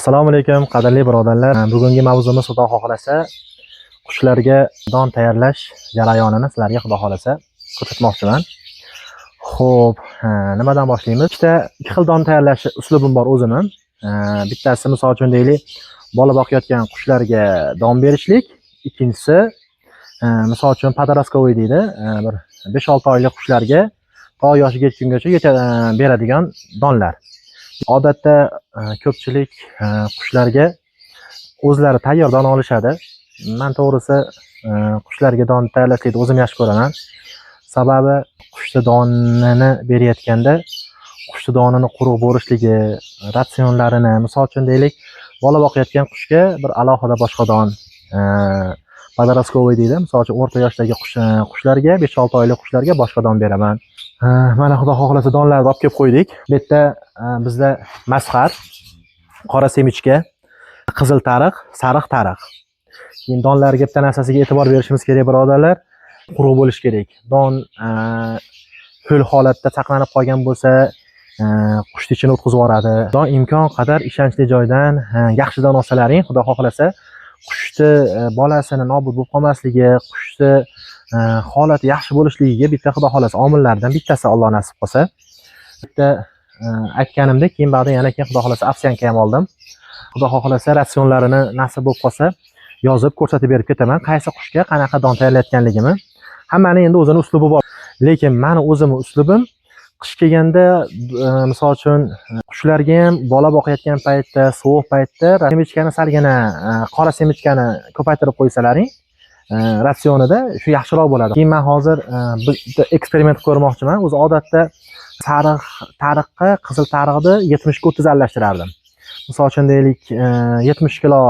Assalomu alaykum, qadrli birodarlar. Bugungi mavzumiz, Xudo xohlasa, qushlarga don tayyorlash jarayonini sizlarga, Xudo xohlasa, ko'rsatmoqchiman. Xo'p, nimadan boshlaymiz? Ikki xil don tayyorlash uslubim bor o'zimni. Bittasi, misol uchun deylik, bola boqayotgan qushlarga don berishlik, ikkinchisi, misol uchun, подростковый deydi, bir 5-6 oylik qushlarga to yoshiga yetgungacha beradigan donlar. Odatda ko'pchilik qushlarga o'zlari tayyor don olishadi. Man to'g'risi qushlarga don tayyorlashlikni o'zim yaxshi ko'raman. Sababi qushni donini berayotganda qushni donini quruq bo'lishligi, ratsionlarini, misol uchun deylik, bola boqayotgan qushga bir alohida boshqa don, подростковый deydi, misol uchun, o'rta yoshdagi qushlarga, 5-6 oylik qushlarga boshqa don beraman. Mana, Xudo xohlasa, donlarni olib kelib qo'ydik. Bu yerda bizda mazhar, qora семечка, qizil tariq, sariq tariq. Keyin donlarga bitta narsasiga e'tibor berishimiz kerak, birodarlar. Quruq bo'lishi kerak. Don ho'l holatda saqlanib qolgan bo'lsa, qushni ichini o'tkazib yuboradi. Don imkon qadar ishonchli joydan, yaxshi don olsalaring, Xudo xohlasa, qushni bolasini nobud bo'lib qolmasligi, qushni holati yaxshi bo'lishligiga bitta, Xudo xohlasa, omillardan bittasi, Alloh nasib qilsa. Bitta aytganimdek, keyin ba'dan yana keyin, Xudo xohlasa, овсянка ham oldim. Xudo xohlasa, ratsionlarini nasib bo'lib qolsa yozib ko'rsatib berib ketaman, qaysi qushga qanaqa don tayyorlayotganligimni. Hammani endi o'zini uslubi bor. Lekin mani o'zimni uslubim qish kelganda, misol uchun, qushlarga ham bola boqayotgan paytda, sovuq paytda семечка ni salgina, qora семечка ni ko'paytirib qo'ysalaring ratsionida, shu yaxshiroq bo'ladi. Keyin man hozir bitta eksperiment qilib ko'rmoqchiman. O'zi odatda sariq tariqqa qizil tariqni 70 ga 30 aralashtirardim. Misol uchun deylik, 70 kilo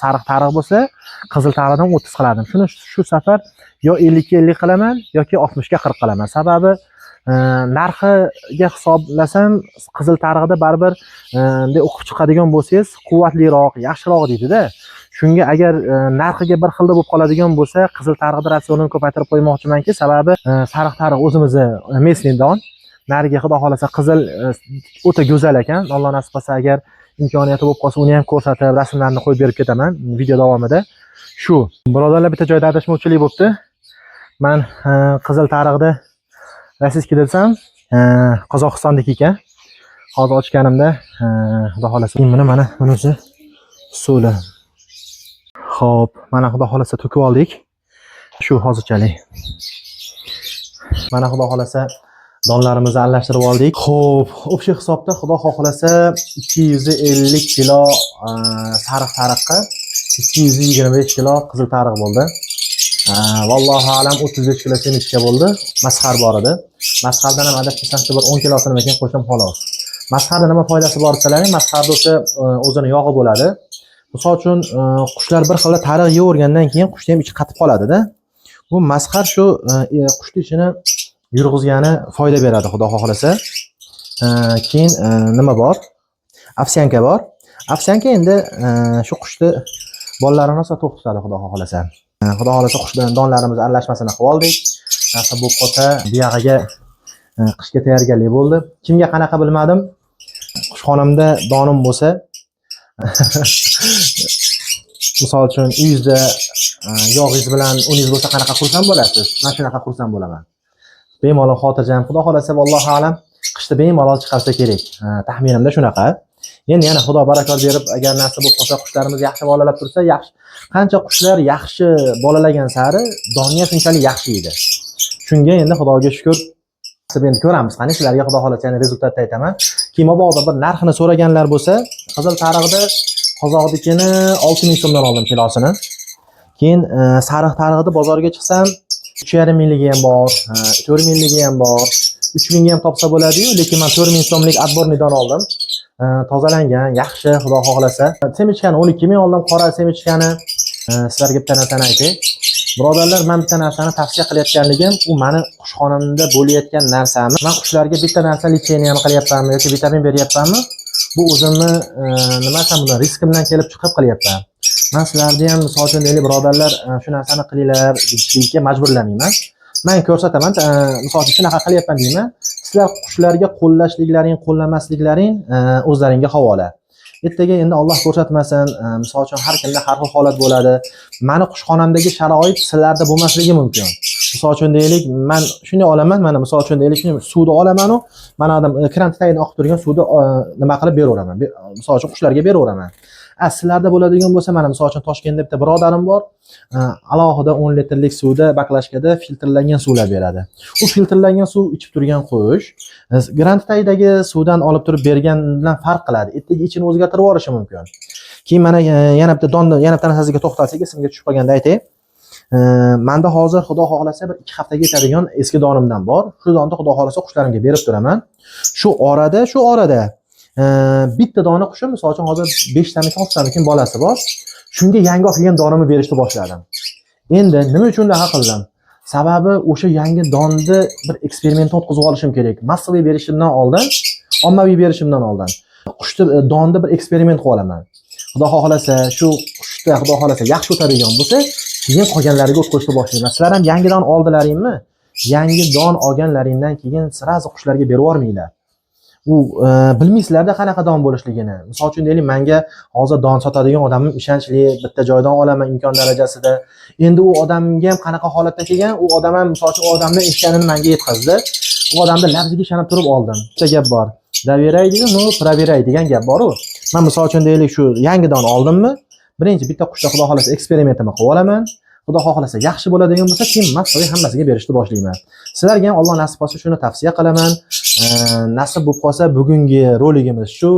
sariq tariq bo'lsa, qizil tariqdan 30 qilardim. Shuni shu safar yo 50 ga 50 qilaman yoki 60 ga 40 qilaman. Sababi narxiga hisoblasam, qizil tariqda baribir bunday o'qib chiqadigan bo'lsangiz, quvvatliroq, yaxshiroq deydida. Shunga agar narxiga bir xilda bo'lib qoladigan bo'lsa, qizil tariqni ratsionini ko'paytirib qo'ymoqchimanki, sababi sariq tariq o'zimizni местный don. Nariga, Xudo xohlasa, qizil o'ta go'zal ekan. Alloh nasib qilsa, agar imkoniyati bo'lib qolsa, uni ham ko'rsatib, rasmlarini qo'yib berib ketaman video davomida. Shu, birodarlar, bitta joyda adashmovchilik bo'libdi. Man qizil tariqni российский desam, Qozog'istonniki ekan. Hozir ochganimda, Xudo xohlasa, buni, mana bunisi suli. Xo'p, mana, Xudo xohlasa, to'kib oldik. Shu hozirchalik. Mana, Xudo xohlasa, donlarimizni aralashtirib oldik. Xo'p, общий hisobda, Xudo xohlasa, 250 kilo sariq tariqqa 225 kilo qizil tariq bo'ldi. Vallohu alam, 35 kilo семечка bo'ldi. Masxar bor edi. Masxardan ham adashmasam shu bir 10 kilosini keyin qo'shdim, xolos. Masxarda nima foydasi bor desalaring, masxarda o'sha o'zini yog'i bo'ladi. Misol uchun, qushlar bir xilda tariq yeyavergandan keyin qushni ham ichi qatib qoladida. Bu masxar shu qushni ichini yurg'izgani foyda beradi, Xudo xohlasa. Keyin nima bor? Овсянка bor. Овсянка endi shu qushni bolalarini rosa to'q tutadi, Xudo xohlasa. Xudo xohlasa, qush bilan donlarimiz aralashmasini qilib oldik. Narsa bo'lib qolsa, buyog'iga qishga tayyorgarlik bo'ldi. Kimga qanaqa bilmadim. Qushxonamda donim bo'lsa, misol uchun, uyingizda yog'ingiz bilan uningiz bo'lsa, qanaqa xursand bo'lasiz? Man shunaqa xursand bo'laman. Bemalol xotirjam. Xudo xohlasa, vallohu alam, qishda bemalol chiqarsa kerak. Taxminimda shunaqa. Endi yana Xudo barakot berib, agar nasib bo'lib qolsa, qushlarimiz yaxshi bolalab tursa, yaxshi. Qancha qushlar yaxshi bolalagan sari donni ham shunchalik yaxshi yeydi. Shunga endi Xudoga shukur. Endi ko'ramiz. Qani, sizlarga, Xudo xohlasa, yana результат ni aytaman. Keyin mabodo bir narxini so'raganlar bo'lsa, qizil tariqni qozoqnikini 6000 so'mdan oldim kilosini. Keyin sariq tariqni bozorga chiqsam 3,5 mingligi ham bor, 4 mingligi ham bor. 3 mingga ham topsa bo'ladi-yu, lekin men 4 ming so'mlik отборный dan oldim. Tozalangan, yaxshi, Xudo xohlasa. Семечка ni 12 ming oldim, qora семечка ni. Sizlarga bitta narsani aytay. Birodarlar, men bitta narsani tavsiya qilayotganligim, u mani qushxonamda bo'layotgan narsami. Men qushlarga bitta narsa лечение ham qilyapmanmi yoki vitamin beryapmanmi? Bu o'zimni nima desam, buni riskimdan kelib chiqib qilyapman. Men sizlarni ham, misol uchun deylik, birodarlar, shu narsani qilinglar deyishlikka majburlamayman. Men ko'rsataman, misol uchun, shunaqa qilyapman deyman. Sizlar qushlarga qo'llashliklaring, qo'llamasliklaring o'zlaringga havola. Ertaga endi Alloh ko'rsatmasin, misol uchun har kimda har xil holat bo'ladi. Mani qushxonamdagi sharoit sizlarda bo'lmasligi mumkin. Misol uchun deylik, man shunday olaman, mana misol uchun deylik, shunday suvni olamanu, mana adam kran tagidan oqib turgan suvni nima qilib beraveraman. Misol uchun qushlarga beraveraman. A sizlarda bo'ladigan bo'lsa, mana misol uchun Toshkentda bitta birodarim bor, alohida 10 litrlik suvda баклажка da filtrlangan suvlar beradi. U filtrlangan suv ichib turgan qush grant tagidagi suvdan olib turib bergan bilan farq qiladi. Ertaga ichini o'zgartirib yuborishi mumkin. Keyin mana yana bitta donni, yana bitta narsasiga to'xtalsak, esimga tushib qolganda aytay. Manda hozir, xudo xohlasa, bir 2 haftaga yetadigan eski donimdan bor. Shu donni, xudo xohlasa, qushlarimga berib turaman. Shu orada bitta dona qushim, misol uchun, hozir 5 tamikin, 6 tamikin bolasi bor. Shunga yangi olib kelgan donimni berishni boshladim. Endi nima uchun unaqa qildim? Sababi o'sha yangi donni bir eksperiment o'tkazib olishim kerak. Massaviy berishimdan oldin, ommaviy berishimdan oldin qushni, donni bir eksperiment qilib olaman. Xudo xohlasa, shu qushda, xudo xohlasa, yaxshi o'tadigan bo'lsa, keyin qolganlariga o'tkazishni boshlayman. Sizlar ham yangi don oldilaringmi? Yangi don olganlaringdan keyin сразу qushlarga berib yubormanglar. U bilmaysizlarda qanaqa don bo'lishligini. Misol uchun deylik, menga hozir don sotadigan odamim ishonchli, bitta joydan olaman imkon darajasida. Endi u odamga ham qanaqa holatda kelgan, u odam ham, misol uchun, u odamni eshitganini menga yetkazdi. U odamni lafziga ishonib turib oldim. Bitta gap bor. "Доверяй" degan, "но проверяй" degan gap bor-u. Man misol uchun deylik, shu yangi don oldimmi? Birinchi bitta qushda, xudo xohlasa, eksperimentimni qilib olaman. Xudo xohlasa, yaxshi bo'ladigan bo'lsa, keyin massaviy hammasiga berishni boshlayman. Sizlarga ham, Alloh nasib qilsa, shuni tavsiya qilaman. Nasib bo'lib qolsa, bugungi roligimiz shu.